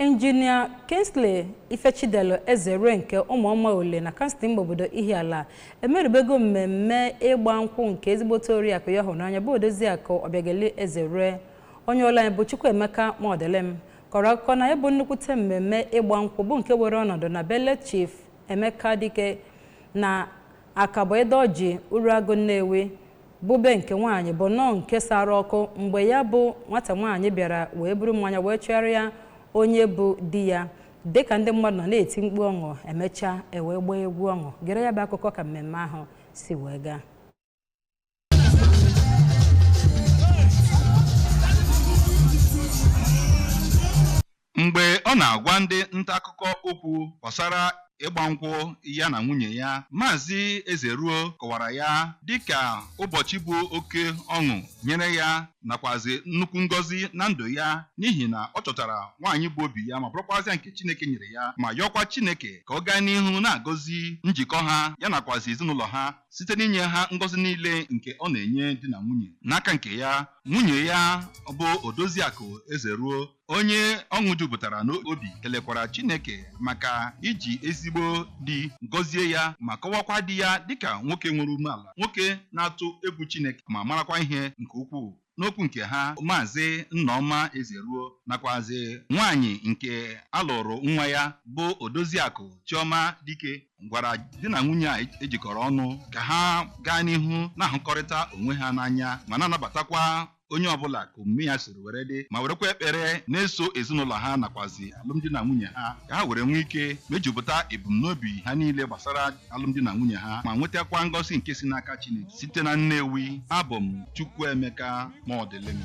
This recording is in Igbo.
Injinia Kingsley Ifechidelu Ezere nke Ụmụọma Ule na kansụl ime obodo Ihiala emerubego mmemme ịgba nkwụ nke ezigbote oriakụ ya hụrụ n'anya bụ Odoziakụ Ọbịageli Ezere. Onye ọla anyị bụ Chukwuemeka Modelem kọrọ akụkọ na ya bụ nnukwute mmemme ịgba nkwụ bụ nke were ọnọdụ na Bele Chief Emeka Dike na Akabọ Edoji Uruagụ Nnewi bube nke nwaanyị bụ nnọọ nke sara ọkụ mgbe ya bụ nwata nwaanyị bịara wee buru mmanya wee chụgharịa onye bụ di ya dịka ndị mmadụ nọ na-eti mkpu ọṅụ emechaa ewee gbaa egwu ọṅụ. Gere ya bụ akụkọ ka mmemme ahụ si wee gaa. Mgbe ọ na-agwa ndị nta akụkọ okwu gbasara ịgba nkwụ ya na nwunye ya, Maazị Ezeruo kọwara ya dịka ụbọchị bụ oke ọṅụ nyere ya nakwazi nnukwu ngọzi na ndụ ya, n'ihi na ọ chọtara nwaanyị bụ obi ya ma bụrụkwazịa nke Chineke nyere ya, ma yọkwa Chineke ka ọ gaa n'ihu na-agọzi njikọ ha ya nakwazi ezinụlọ ha site n'inye ha ngọzi niile nke ọ na-enye di na nwunye. N'aka nke ya, nwunye ya bụ Odoziakụ Ezeruo, onye ọṅụ jupụtara n'obi, kelekwara Chineke maka iji ezigbo di gọzie ya ma kọwakwa di ya dịka nwoke nwere umeala, nwoke na-atụ egwu Chineke ma marakwa ihe nke ukwuu. N'okwu nke ha, Maazị Nnaọma Ezeruo nakwazi nwaanyị nke alụrụ nwa ya bụ Odoziakụ Chioma Dike gwara di na nwunye a ejikọrọ ọnụ ka ha gaa n'ihu na-ahụkọrịta onwe ha n'anya ma na-anabatakwa onye ọbụla ka omume ya siri were dị, ma werekwa ekpere na-eso ezinụlọ ha nakwazi alụmdi na nwunye ha ka ha were nwee ike mejupụta ebumnobi ha niile gbasara alụmdi na nwunye ha ma nwetakwa ngọzi nke si n'aka Chineke. Site na Nnewi, abụ m Chukwuemeka Modelem.